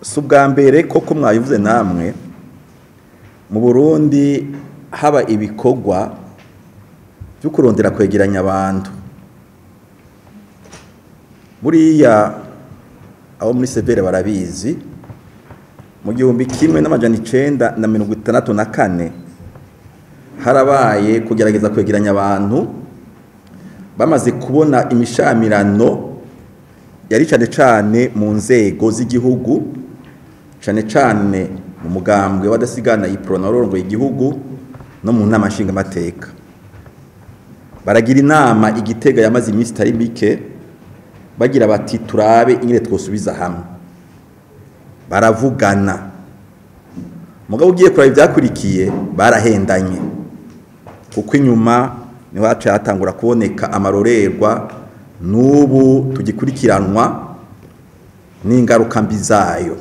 Si ubwa mbere koko mwabivuze namwe, mu Burundi haba ibikorwa byo kurondera kwegeranya abantu. Buriya abo muri CVR barabizi, mu 1964 harabaye kugerageza kwegeranya abantu bamaze kubona imishamirano yari cane cane mu nzego z'igihugu, cane cane mu mugambwe w'adasigana Iprona warongoye igihugu no mu nama nshingamateka. Baragira inama igitega yamaze iminsi itari mike, bagira bati turabe ingene twosubiza hamwe. Baravugana, mugabo ugiye kuraba ivyakurikiye barahendanye, kuko inyuma niho haciye hatangura kuboneka amarorerwa n'ubu tugikurikiranwa n'ingaruka mbi zayo.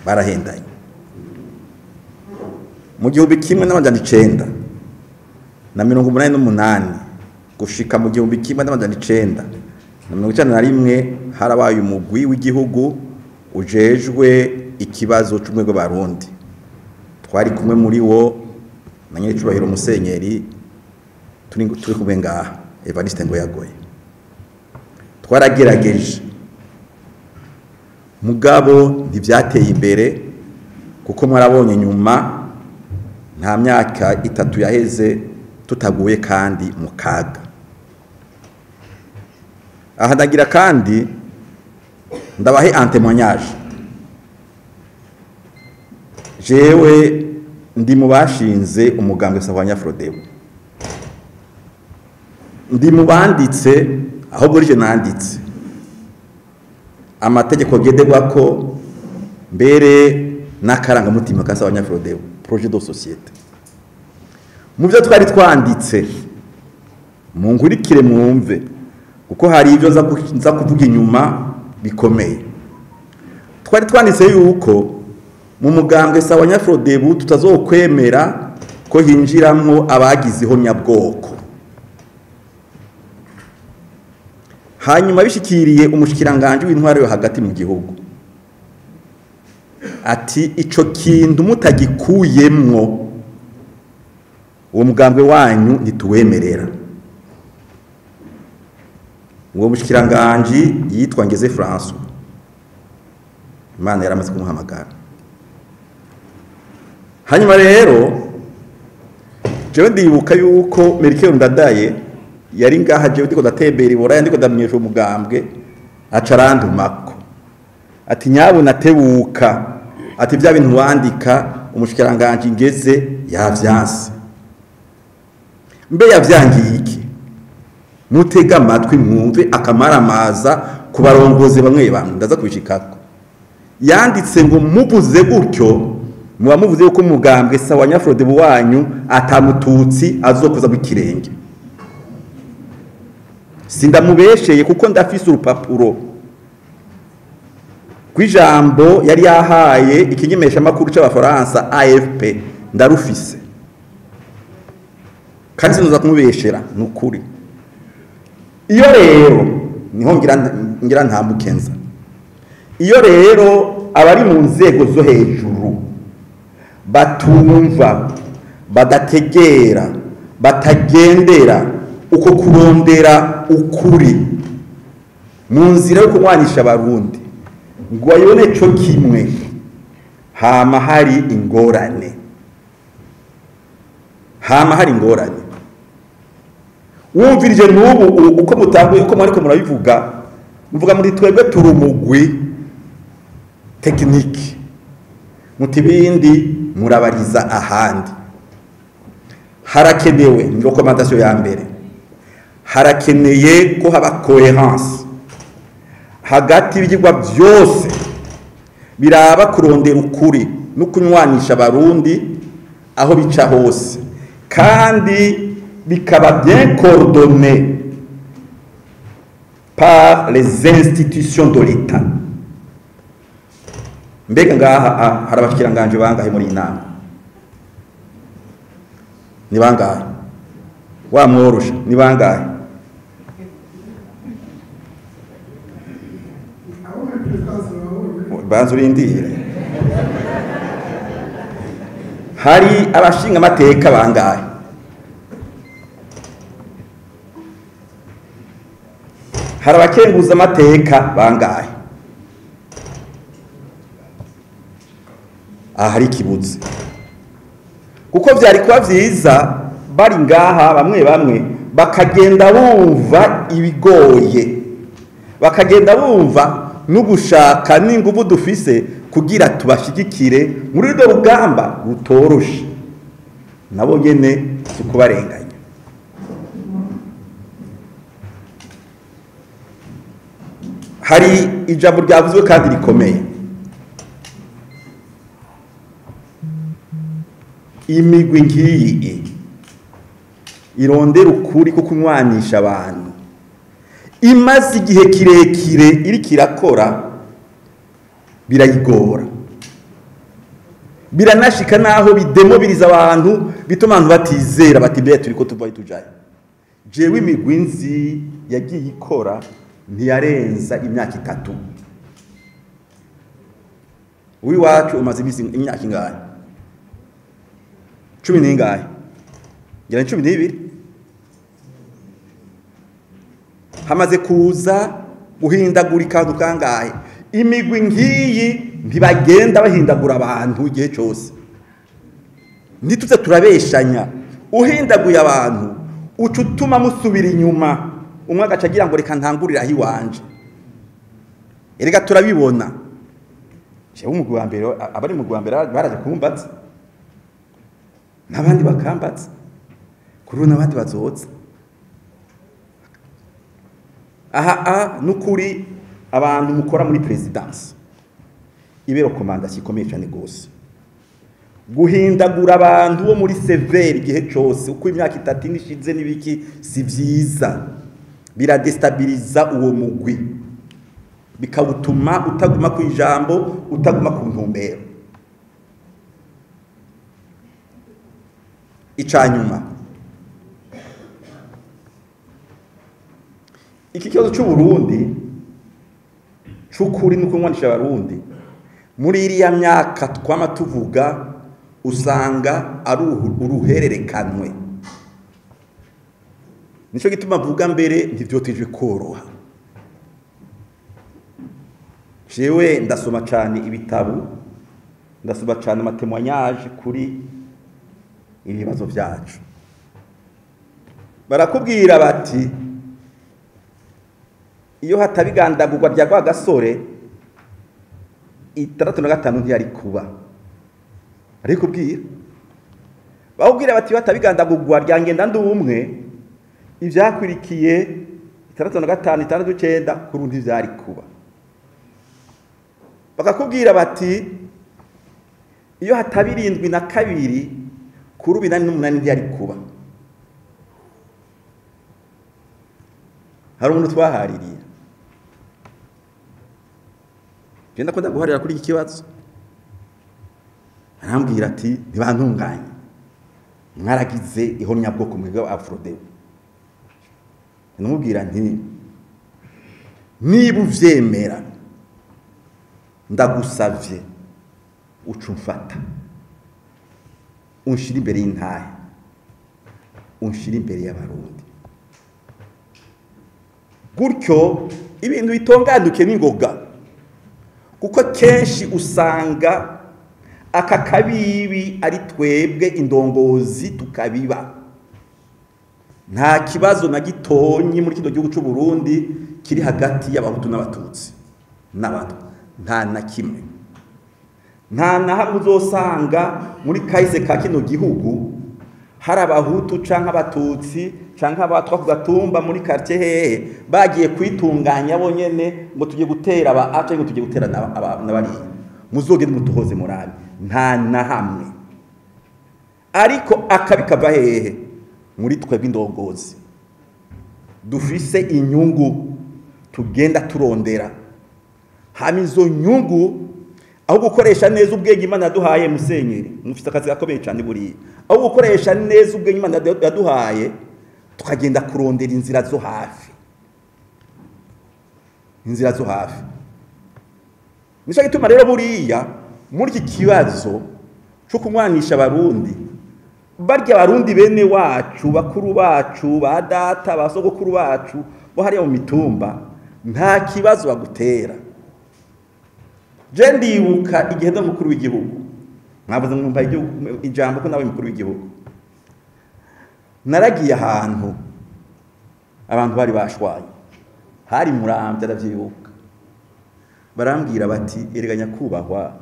Barahendanye. Mu 1988 gushika mu 1991 harabaye umugwi w'igihugu ujejwe ikibazo c'ubumwe bw'Abarundi. Twari kumwe muri wo na NyirincubahiroMusenyeri turi kumwe ngaha Evariste Ngoyagoye. Twaragerageje, mugabo ntivyateye imbere, kuko mwarabonye nyuma nta myaka itatu yaheze tutaguye kandi mu kaga. Aha ndagira kandi ndabahe un témoignage. Jewe ndi mu bashinze umugambwe Sahwanya Frodebu, ndi mu banditse, ahubwo rije nanditse amategeko ngenderwako mbere n'akarangamutima ka Sahwanya Frodebu, projet de société. Mu byo twari twanditse, munkurikire mwumve, kuko hari ibyo nza kuvuga inyuma bikomeye. Twari twanditse yuko mu mugambwe Sahwanya Frodebu tutazokwemera ko hinjiramwo abagize ihonyabwoko. Hanyuma bishikiriye umushikiranganje w'intwaro yo hagati mu gihugu, ati ico kintu mutagikuyemwo uwo mugambwe wanyu ntituwemerera. Uwo mushikiranganje yitwa Ngeze François, Imana yaramaze kumuhamagara. Hanyuma rero jewe ndibuka yuko Melchior Ndadaye yari ngaha, jewe ndiko ndatembera iburaya ndiko ndamenyesha umugambwe, aca arantumako ati nyabu natebuka, ati vya bintu wandika umushikiranganje Ngeze yavyanse. Mbe yavyangiye iki? Mutega amatwi mwumve akamaramaza ku barongozi bamwe bamwe, ndaza kubishikako. Yanditse ngo muvuze gutyo muba muvuze yuko umugambwe Sahwanya Frodebu wanyu atamututsi azokuza bw'ikirenge. Sindamubesheye kuko ndafise urupapuro kw'ijambo yari yahaye ikinyemesha makuru c'Abafaransa AFP, ndarufise kandi sinoza kumubeshera nukuri. Iyo rero niho ngira ntambukenza. Iyo rero abari mu nzego zo hejuru batumva, badategera, batagendera uko kurondera ukuri mu nzira yo kunywanisha Abarundi ngo bayibone co kimwe, hama hari ingorane. Hama hari ingorane. Wumvirije n'ubu uko mutanguye, uko mwariko murabivuga, muvuga muri twebwe turi umugwi tekiniki, muti bindi murabariza ahandi. Harakenewe ni recommandation ya mbere, harakeneye ko haba coherence hagati y'ibyigwa byose biraba kurondera ukuri no kunywanisha Abarundi aho bica hose, kandi bikaba bien coordonné par les institutions de l'État. Mbega ngaha hari abashikiranganje bangahe muri inama? Ni bangahe? Wa mworosha ni bangahe? Banza urindire. Hari abashinga amateka bangahe? Hari abakenguza amateka bangahe? Aha hari ikibuze, kuko vyari kuba vyiza bari ngaha bamwe bamwe bakagenda bumva ibigoye, bakagenda bumva n'ugushaka n'inguvu dufise kugira tubashigikire muri runo rugamba rutoroshe, nabo nyene si ukubarenganya. Hari ijambo ryavuzwe kandi rikomeye, imigwi ngiyi irondera ukuri ko kunywanisha abantu imaze igihe kirekire iriko irakora, birayigora, biranashika naho bidemobiriza abantu, bituma abantu batizera bati mbe turiko tuvayo tujayo. Jewe imigwi nzi yagiye ikora ntiyarenza imyaka 3. Uwiwacu umaze imyaka ingahe? 10 n'ingahe? Ngira ni 12. Hamaze kuza guhindagurika kangahe? Imigwi ngiyi ntibagenda bahindagura abantu igihe cyose. Ntituze turabeshanya, uhindaguye abantu uca utuma musubira inyuma, umwe agaca agira ngo reka ntangurire aho iwanje. Erega turabibona. Jewe umugwi wa mbere, abari mu mugwi wa mbere baraje kumbaza, n'abandi bakambaza, kuri n'abandi bazotsa. Aha nukuri abantu mukora muri presidence ibe recommandation ikomeye cyane gose, guhindagura abantu bo muri severe igihe cyose uko imyaka 3 nishize nibiki si vyiza, biradestabiliza uwo mugwi, bikawutuma utaguma ku ijambo, utaguma ku ntumbero. Icanyuma, iki kibazo cy'u Burundi c'ukuri n'ukunywanisha abarundi muri iriya myaka twama tuvuga usanga ari uruhererekanwe. Nico gituma mvuga mbere ntivyotije koroha. Jewe ndasoma cyane ibitabo, ndasoma cyane amatémoignage kuri ibibazo byacu. Barakubwira bati iyo hatabigandagurwa rya Rwagasore 65 ntiyari kuba. Ariko ubwira bakubwira bati hatabigandagurwa rya ngenda ndumwe ivyakwirikiye 65 69 kurundi vyari kuba. Bakakubwira bati iyo hatabirindwi na kabiri kuri 88 ntiyari kuba. Hari umuntu twahaririye, je ndakunda guharira kuri iki kibazo, arambwira ati ntibantunganye, mwaragize ihonyabwoko mwebwe Afrodé. Ndamubwira nti niba uvyemera ndagusavye uca umfata unshira imbere y'intahe, unshira imbere y'abarundi, gutyo ibintu bitonganduke n'ingoga. Kuko kenshi usanga aka kabibi ari twebwe indongozi tukabiba. Nta kibazo na gitonyi muri kino gihugu cy'u Burundi kiri hagati y'abahutu n'abatutsi n'abatwa, nta na kimwe. Nta na hamwe uzosanga muri kahise ka kino gihugu hari abahutu canke abatutsi canke abatwa ku gatumba muri quartier hehe bagiye kwitunganya bonyene ngo tujye gutera aba aca ngo tujye gutera n'abariya. Muzogende mutuhoze murabe, nta na hamwe. Ariko akabi kava hehe? Muri twebwe indongozi dufise inyungu tugenda turondera, hama izo nyungu aho gukoresha neza ubwenge Imana yaduhaye, musenyeri mufite akazi gakomeye cyane buriya, aho gukoresha neza ubwenge Imana yaduhaye tukagenda kurondera inzira zo hafi, inzira zo hafi. Nico gituma rero buriya muri iki kibazo cyo kunywanisha abarundi, barya abarundi bene wacu, bakuru bacu, ba data, ba sogokuru bacu bo hariya mu mitumba, nta kibazo bagutera. Je ndibuka igihe ndo mukuru w'igihugu, mwavuze mwumva igihugu ijambo ko nawe mukuru w'igihugu, naragiye ahantu abantu bari bashwaye, hari Muramvya ndavyibuka, barambwira bati erega nyakubahwa,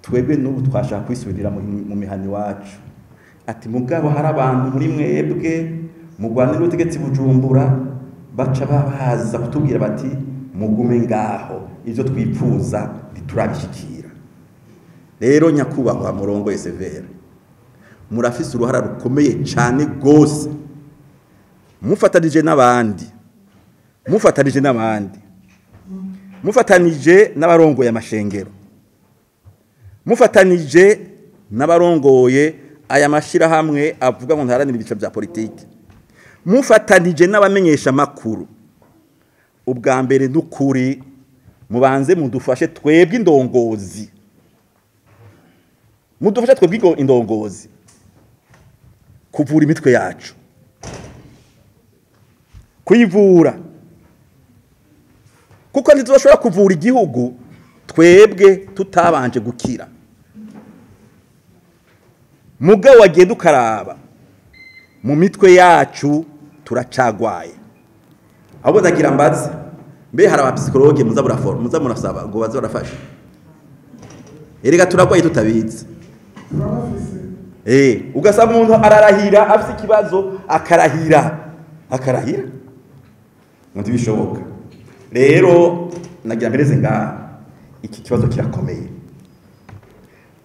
twebwe n'ubu twashaka kwisubirira mu mihani wacu, ati mugabo hari abantu muri mwebwe mugwanira ubutegetsi Bujumbura baca babaza kutubwira bati mugume ngaho, ivyo twipfuza ntiturabishikira. Rero nyakubahwa murongo Severe, murafise uruhara rukomeye cane gose, mufatanije n'abandi, mufatanije n'abandi, mufatanije n'abarongoye amashengero, mufatanije n'abarongoye aya mashirahamwe avuga ngo ntaranira ibice bya politiki, mufatanije n'abamenyesha makuru. Ubwa mbere n'ukuri mubanze mudufashe twebwe indongozi, mudufashe twebwe indongozi kuvura imitwe yacu, kuyivura, kuko ntituzoshobora kuvura igihugu twebwe tutabanje gukira. Mugabo wagenda ukaraba mu mitwe yacu turacagwaye. Ahubwo ndagira mbaze, mbe hari abapsikologe muza muraforma, muza murasaba ngo baze barafasha? Erega turagwaye tutabizi. Ugasanga umuntu ararahira afite ikibazo, akarahira akarahira ngo ntibishoboka. Rero nagira mbereze ngaha, iki kibazo kirakomeye,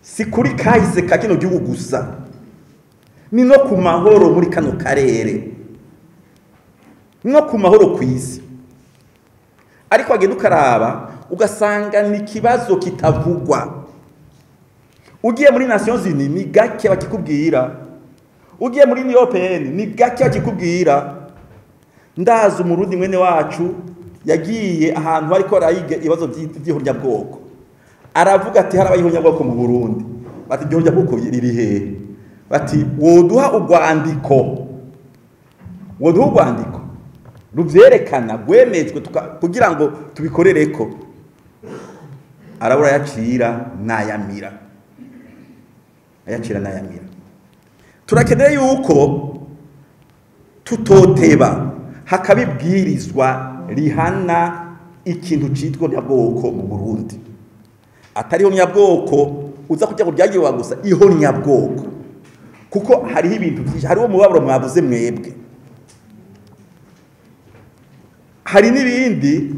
si kuri kahise ka kino gihugu gusa, ni no ku mahoro muri kano karere, no ku mahoro kw'isi. Ariko wagenda ukaraba ugasanga ni ikibazo kitavugwa. Ugiye muri Nations Unies ni gake bakikubwira, ugiye muri Union Européenne ni gake bakikubwira. Ndazi umurundi mwene wacu yagiye ahantu ariko arayiga ibibazo by'ihonyabwoko, aravuga ati hari abayihonyabwoko mu Burundi, bati ihonyabwoko riri hehe? Bati woduha urwandiko, woduha urwandiko ruvyerekana rwemejwe kugira ngo tubikorereko. Arabura yacira nayamira, ayacira nayamira. Turakeneye yuko tutoteba hakabibwirizwa rihana ikintu citwa nyabwoko mu Burundi, atariho nyabwoko uza kujya kuryagiwa gusa, iho nyabwoko, kuko hariho ibintu byinshi, hariho mubabaro mwavuze mwebwe, hari n'ibindi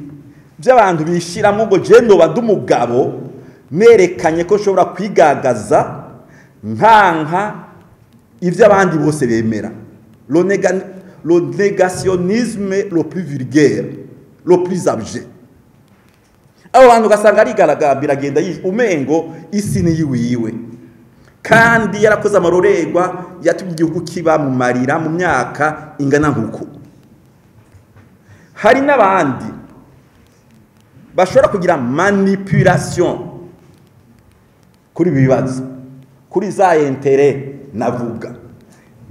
by'abantu bishiramo ngo je noba ndumugabo nerekanye ko nshobora kwigagaza nkanka ivyo abandi bose bemera. Le négationnisme le plus vulgaire, le plus abject. Abo bantu ugasanga arigaragambira agenda umengo isi ni yiwiwe, kandi yarakoze amarorerwa yatumye igihugu kiba mu marira mu myaka ingana nkuko. Hari n'abandi bashobora kugira manipulation kuri ibi bibazo, kuri za intérêt navuga,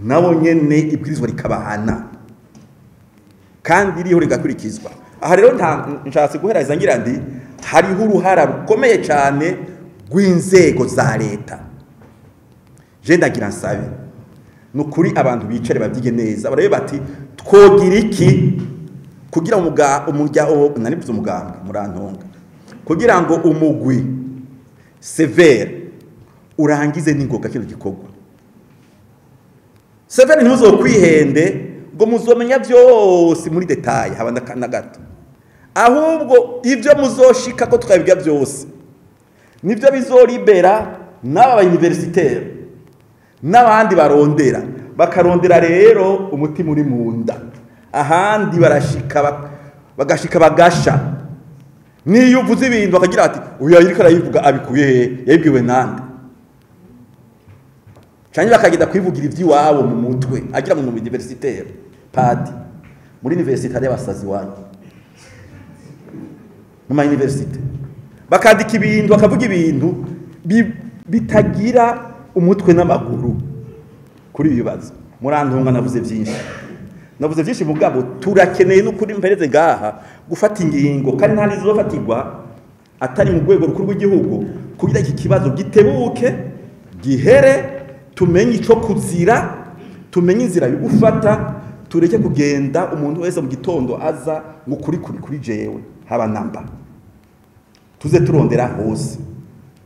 nabo nyene ibwirizwa rikabahana kandi iriho rigakurikizwa. Aha rero nshatse guhereza ngira ndi hariho uruhara rukomeye cyane rw'inzego za leta. Je ndagira nsabe nukuri abantu bicare bavyige neza, barabe bati twogira iki kugira nanivuze umugambwe murantonga, kugira ngo umugwi severe urangize n'ingoga kino gikorwa. Severe ntuzokwihende ngo muzomenya byose muri detail haba na gato, ahubwo ivyo muzoshika ko twabiga byose nivyo bizoribera n'aba universitaire n'abandi barondera, bakarondera rero umutima uri munda, ahandi barashika bagashika bagasha. Niyo uvuze ibintu bakagira ati uyu ariko arayivuga abikuye he, yabibwiwe nande? Canke bakagenda kwivugira ivy'iwabo mu mutwe agira ngo ni universitaire padi muri université y'abasazi wanyu mu ma université Bakandika ibintu, bakavuga ibintu bitagira umutwe n'amaguru kuri ibi bibazo. Murantunga, navuze byinshi, navuze byinshi, mugabo turakeneye n'ukuri mpereze ngaha gufata ingingo, kandi nta nizofatirwa atari mu rwego rukuru rw'igihugu, kugira iki kibazo gitebuke, gihere, tumenye ico kuzira, tumenye inzira yo gufata, tureke kugenda umuntu wese mu gitondo aza ngo kuri kuri kuri jewe haba namba, tuze turondera hose.